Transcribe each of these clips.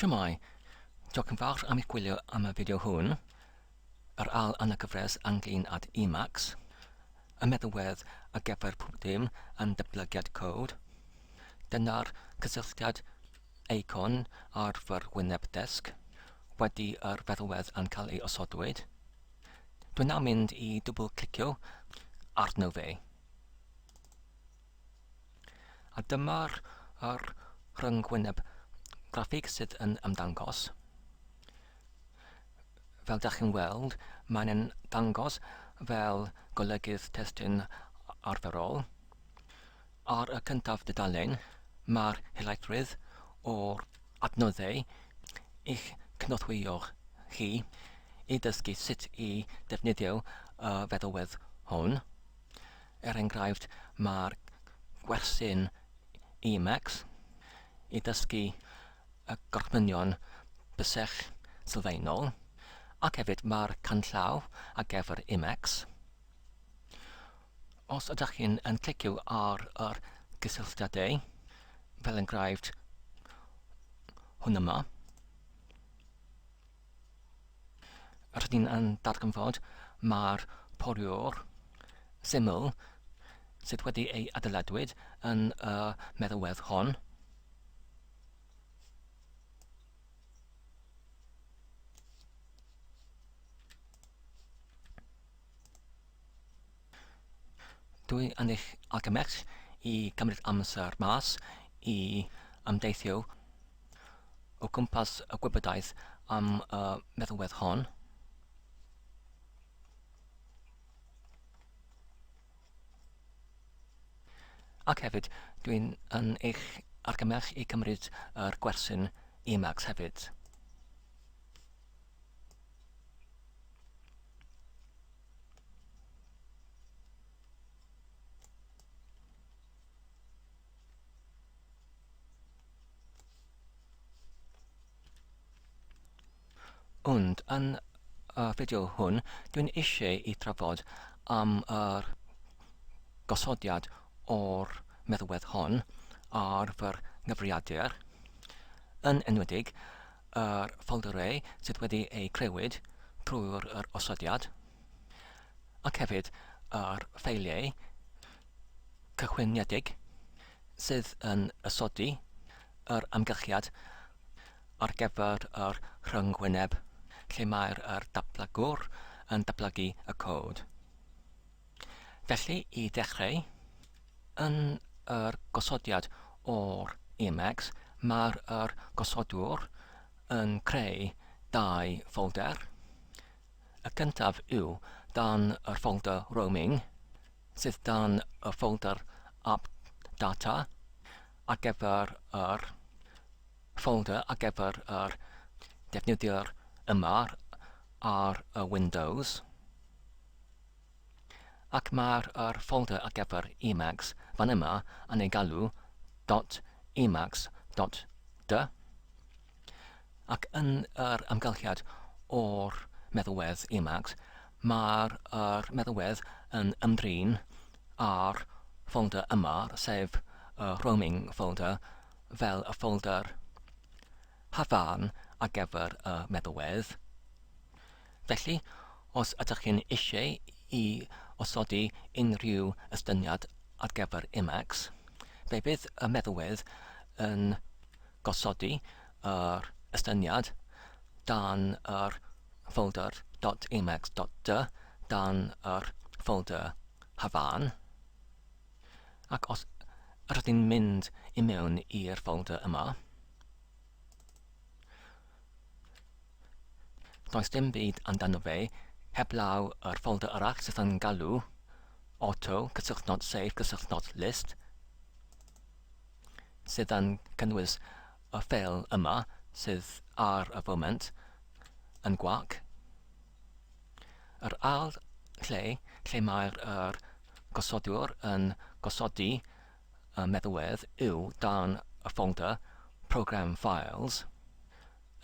Shwmae! Diolch yn fawr am eich gwylio am y fideo hwn, yr ail yn y gyfres ynglyn âd Emacs, y meddalwedd ar gyfer pob dim yn datblygiad cod. Dyna'r cysylltiad eicon ar fy wyneb desg wedi yr feddalwedd yn cael ei osodwyd. Dwi'n nawr mynd i dwbl-clicio arno fe. A dyma'r yr rhyngwyneb graffig sydd yn ymddangos. Fel da chi'n weld, mae'n yn dangos fel golygydd testun arferol. Ar y cyntaf dudalen, mae'r helaethrwydd o'r adnoddau i'ch cynorthwyo chi i ddysgu sut i ddefnyddio y feddalwedd hwn. Er enghraifft, mae'r gwersy'n Emacs i ddysgu y gorchmynion bysell sylfaenol, ac hefyd mae'r canllaw ar gyfer Emacs. Os ydych chi'n yn clicio ar yr gysylltiadau, fel enghraifft hwn yma, Rydyn yn darganfod mae'r poriwr syml sydd wedi ei adeiladwyd yn y meddalwedd hon. Dwi yn eich argymell i gymryd amser mas i ymdeithio o gwmpas y gwybodaeth am y meddalwedd hon. Ac hefyd, dwi'n yn eich argymell i cymryd yr gwersy'n Emacs hefyd. Ond yn y fideo hwn, dwi'n eisiau i trafod am yr gosodiad o'r meddalwedd hon ar fy nghyfrifiadur, yn enwedig yr ffolderau sydd wedi eu crëwyd trwy'r yr osodiad, ac hefyd yr ffeiliau cychwyniedig sydd yn ysodi yr amgylchiad ar gyfer yr rhyngwyneb lle mae'r yr datblygwr yn datblygu y cod. Felly, i ddechrau, yn yr gosodiad o'r Emacs, mae'r yr gosodwr yn creu dau ffolder. Y cyntaf yw dan yr ffolder roaming, sydd dan y ffolder app data ar gyfer yr ffolder ar gyfer yr defnyddiwr yma ar y Windows. Ac mae'r yr ffolder ar gyfer Emacs fan yma yn ei galw .emacs.dy. Ac yn yr amgylchiad o'r meddalwedd Emacs, mae'r yr meddalwedd yn ymdrin â'r ffolder yma, sef y roaming folder, fel y ffolder hafan ar gyfer y meddalwedd. Felly, os ydych chi'n eisiau i osodi unrhyw estyniad ar gyfer Emacs, fe fydd y meddalwedd yn gosodi yr estyniad dan yr ffolder .emacs.dy dan yr ffolder hafan. Ac os rydyn ni'n mynd i mewn i'r ffolder yma, does dim byd amdano fe heblaw yr ffolder arall sydd yn galw auto cysylltnod save cysylltnod list sydd yn cynnwys y ffeil yma sydd ar y foment yn gwag. Yr ail lle lle mae'r yr gosodwr yn gosodi y meddalwedd yw dan y ffolder Program Files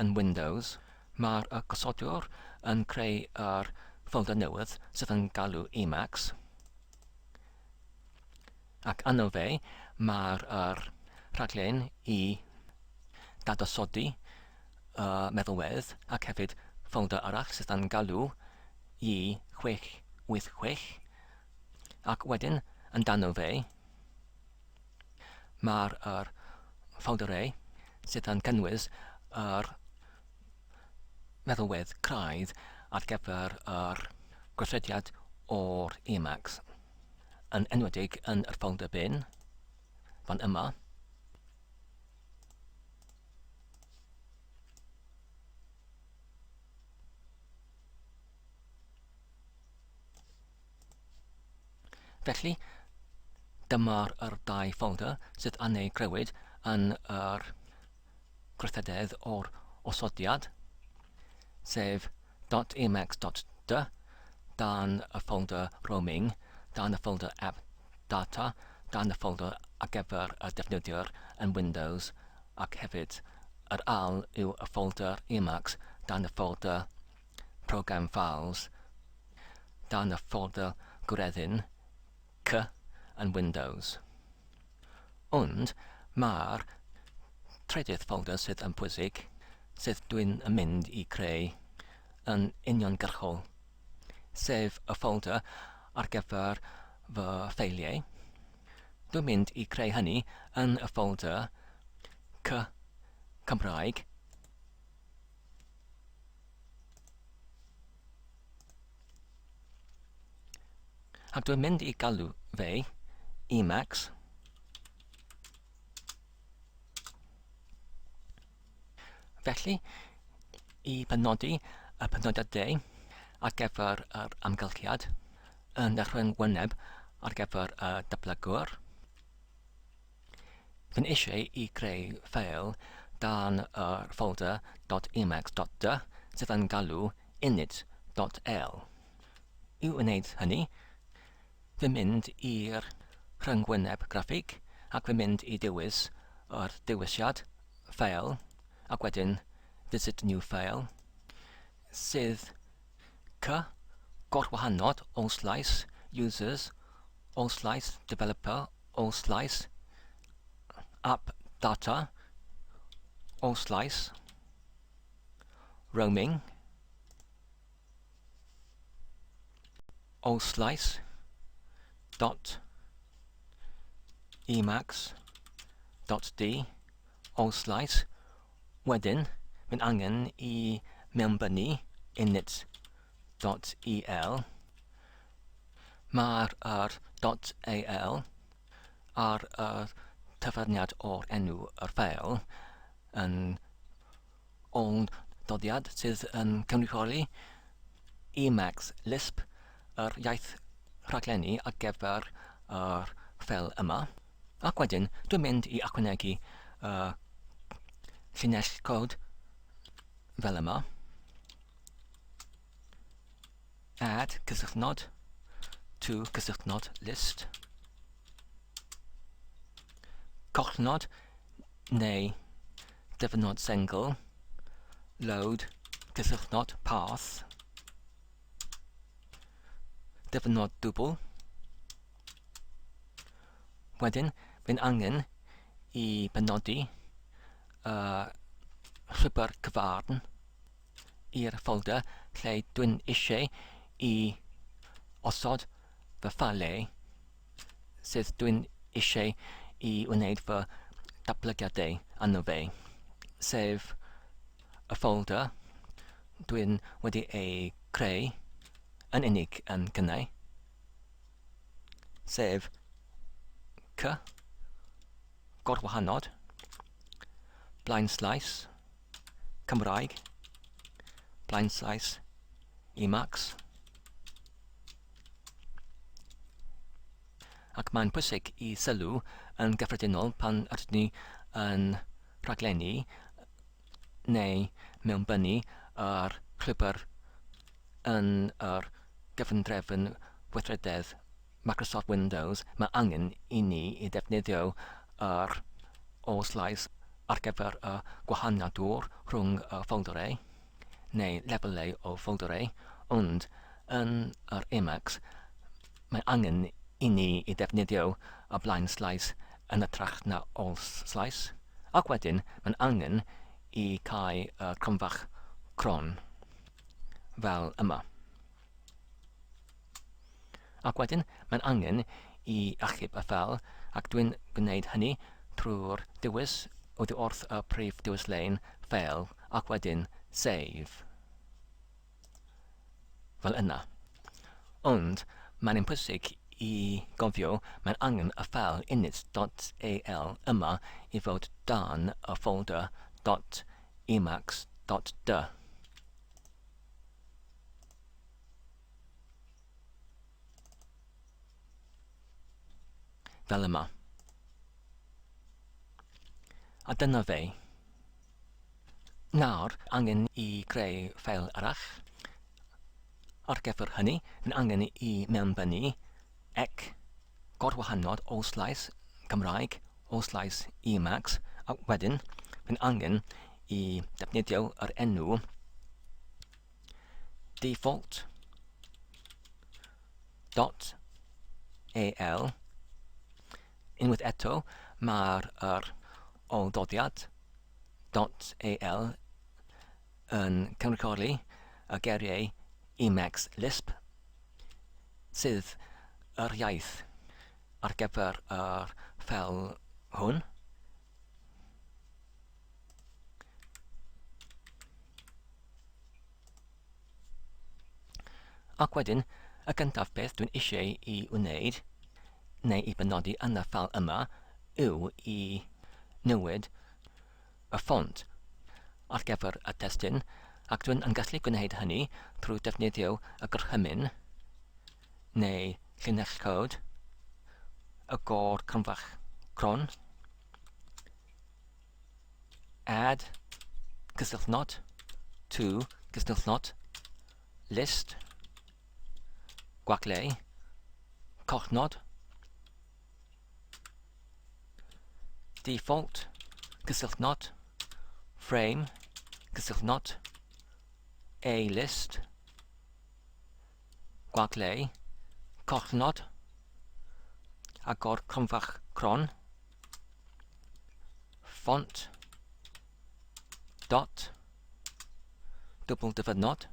yn Windows. Mae'r y gosodwr yn creu yr ffolder newydd sydd yn galw Emacs. Ac yno fe mae'r yr rhaglen i dadosodi y meddalwedd ac hefyd ffolder arall sydd yn galw i 686 ac wedyn yn dano fe mae'r yr ffolderau sydd yn cynnwys yr meddalwedd craidd ar gyfer yr gweithrediad o'r Emacs, yn enwedig yn yr ffolder bin fan yma. Felly, dyma'r yr dau ffolder sydd yn ei grëwyd yn yr gweithrededd o'r osodiad, sef .emacs.d dan y ffolder roaming, dan y ffolder app data, dan y ffolder ar gyfer y defnyddiwr yn Windows ac hefyd yr ail yw y ffolder Emacs dan y ffolder Program Files dan y ffolder gwreddyn C yn Windows. Ond mae'r trydydd ffolder sydd yn pwysig, sydd dwi'n yn mynd i creu yn uniongyrchol, sef y ffolder ar gyfer fy ffeiliau. Dwi'n mynd i creu hynny yn y ffolder C Cymraeg. Ac dwi'n mynd i galw fe Emacs. Felly, i penodi y penodiadau ar gyfer yr amgylchiad yn y rhyngwyneb ar gyfer y datblygwr, Fi'n eisiau i greu ffeil dan yr ffolder .emacs.d sydd yn galw init.el. I wneud hynny, fi'n mynd i'r rhyngwyneb graffig ac fi'n mynd i dewis yr dewisiad File ac wedyn Visit New File sydd C gorwahanod all slice users all slice developer all slice app data all slice roaming all slice dot emacs dot d all slice wedyn mae'n angen i mewnbynnu init dot el Mae'r yr dot al ar y tyfarniad o'r enw yr ffeil yn ôl-ddoddiad sydd yn cynrychioli Emacs Lisp, yr iaith rhaglenni ar gyfer yr ffeil yma. Ac wedyn, dwi'n mynd i ychwanegu y llinell cod fel yma. Add cysylltnod to cysylltnod list. Collnod neu dyfynod sengl. Load cysylltnod path. Dyfynod dwbl. Wedyn, fi'n angen i benodi y llwybr cyfarn i'r ffolder lle dwi'n eisiau i osod fy ffeiliau sydd dwi'n eisiau i wneud fy datblygiadau arno fe, sef y ffolder dwi'n wedi ei creu yn unig yn gynnau, sef C gorwahanod, blaenslaes, Cymraeg, blaenslaes, Emacs. Ac mae'n pwysig i sylw yn gyffredinol pan ydyn ni yn rhaglenni neu mewnbynnu yr llwybr yn yr gyfundrefn weithrededd Microsoft Windows, mae angen i ni i ddefnyddio yr ôl-slaes ar gyfer y gwahaniadwr rhwng y ffolderau neu lefelau o ffolderau, ond yn yr Emacs mae angen i ni i ddefnyddio y blaen-slaes yn hytrach na ôl-slaes, ac wedyn mae'n angen i cau y cromfach cron fel yma. Ac wedyn mae'n angen i achub y ffeil ac dwi'n gwneud hynny trwy'r dewis oddi wrth y prif dewis-lein Ffeil ac wedyn Save. Fel yna. Ond mae'n bwysig i gofio mae'n angen y ffeil init.al yma i fod dan y ffolder .emacs.d. Fel yma. A dyna fe. Nawr, angen i greu ffeil arall. Ar gyfer hynny, yn angen i mewnbynnu ec gorwahanod olslais Cymraeg, olslais Emacs, a wedyn, yn angen i defnyddio yr enw default dot al. Unwaith eto, mae'r yr ôl-doddiad dot al yn cynrychioli y geiriau Emacs Lisp, sydd yr iaith ar gyfer yr ffeil hwn. Ac wedyn, y gyntaf beth dwi'n eisiau i wneud, neu i benodi yn y ffeil yma, yw i newid y ffont ar gyfer y testun, ac dwi'n yn gallu gwneud hynny trwy defnyddio y gorchymyn neu llinell cod, y gor cronfach cron, add cysylltnod to cysylltnod list gwagle cofnod default cysylltnod frame cysylltnod a list gwagle cofnod agor cronfach cron font dot dwbl dyfynod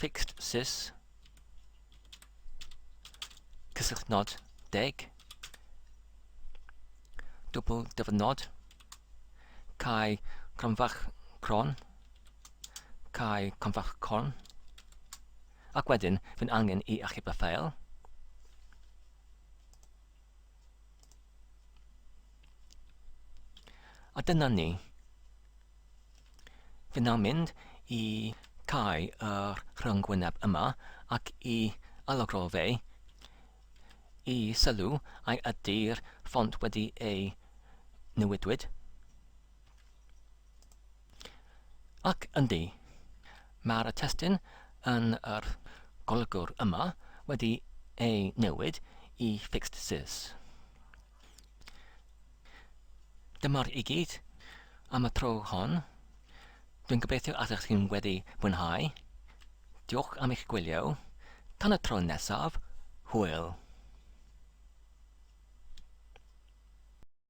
fixed sys cysylltnod deg dwbl dyfynod cau cronfach cron cau cronfach cron ac wedyn fy'n angen i achub y ffeil. A dyna ni. Fy nawr mynd i cau yr rhyngwyneb yma ac i alagro fe i sylw ai ydy'r ffont wedi ei newidwyd. Ac yndi, mae'r testun yn yr golygwr yma wedi ei newid i fixed sys. Dyma'r i gyd am y tro hon. Dwi'n gobeithio allech chi'n wedi mwynhau. Diolch am eich gwylio. Tan y tro nesaf, hwyl!